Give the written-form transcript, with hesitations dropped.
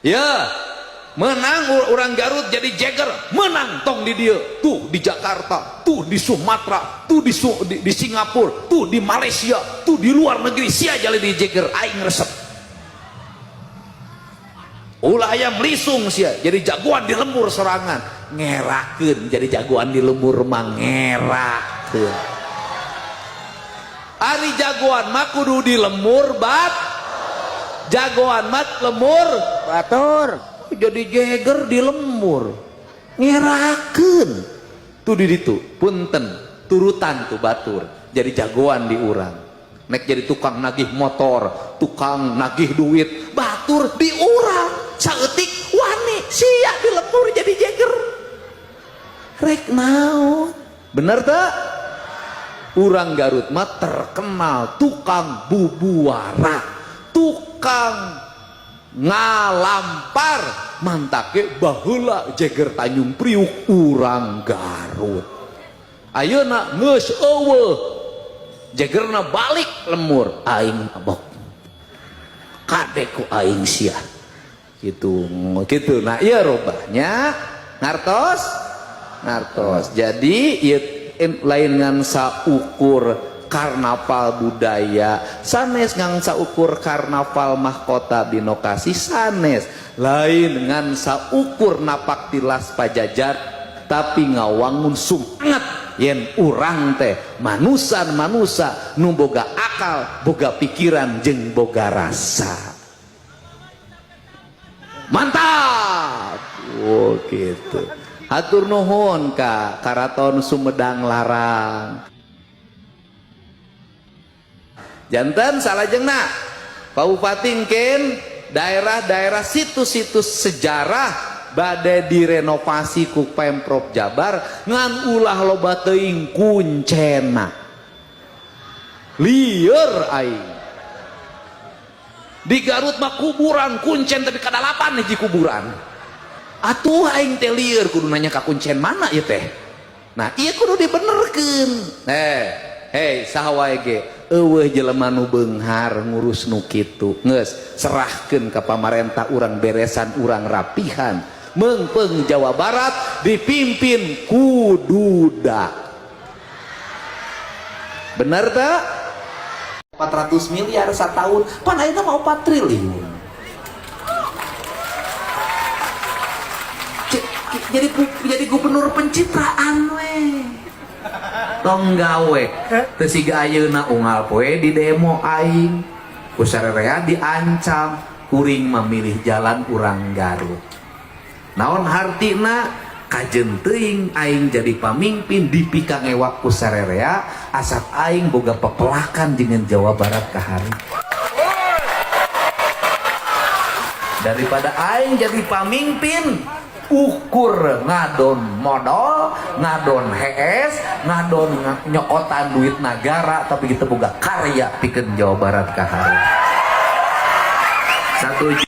Ya, menang orang Garut jadi jeger, menang tong di dia, tuh di Jakarta, tuh di Sumatera, tuh di Singapura, tuh di Malaysia, tuh di luar negeri, sia jadi di jeger, aing resep. Ulah ayam lisung sia, jadi jagoan di lembur sorangan, ngerakeun jadi jagoan di lembur mah ngerakeun. Ari jagoan mah kudu di lemur bat, jagoan mah lemur batur. Jadi jeger di lemur ngerakeun tuh di ditu punten turutan tuh batur jadi jagoan di urang nek jadi tukang nagih motor, tukang nagih duit batur di urang saeutik wani sia di lemur jadi jeger rek naon bener tak? Urang Garut mah terkenal tukang bubuara, tukang ngalampar, mantake baheula jeger Tanjung Priuk urang Garut. Ayeuna geus eueuh jegerna balik lemur aing mabok kade ku aing sia gitu gitu. Nah ieu robahnya ngartos ngartos. Jadi ieu lain ngan saukur karnaval budaya sanes, ngan saukur karnaval mahkota binokasi sanes, lain ngan saukur napak tilas pajajar, tapi ngawangun semangat yen urang teh manusan manusa nu boga akal, boga pikiran jeung boga rasa. Mantap. Oh gitu. Hatur nuhun ka Karaton Sumedang Larang. Janten salajengna Pak Bupati engken daerah-daerah situs-situs sejarah bade direnovasi ku Pemprov Jabar, ngan ulah loba teuing kuncena. Lieur aing. Di Garut mah kuburan kuncen tapi kadalapan hiji kuburan. Atuh aing teh lieur kudu nanya ka kuncen mana ieu teh. Nah, ieu kudu dibenerkeun. Hei saha wae ge eueuh jelema nu beunghar ngurus nu kitu. Geus serahkeun ka pamarentah, urang beresan, urang rapihan. Meungpeung Jawa Barat dipimpin ku duda. Bener tak? 400 miliar setahun, pan ayeuna mah 4 triliun. Jadi gubernur pencitraan we. Tong gawe teu siga ayeuna unggal poe di demo aing. Ku sarerea diancam, kuring memilih jalan urang Garut. Naon hartina? Kajen teuing aing jadi pamimpin dipikangewak ku sarerea asap aing boga pepelakan dengan Jawa Barat kahari. Daripada aing jadi pamimpin ukur ngadon modal, ngadon HS, ngadon nyokotan duit negara, tapi kita boga karya pikeun Jawa Barat kahari. Satu.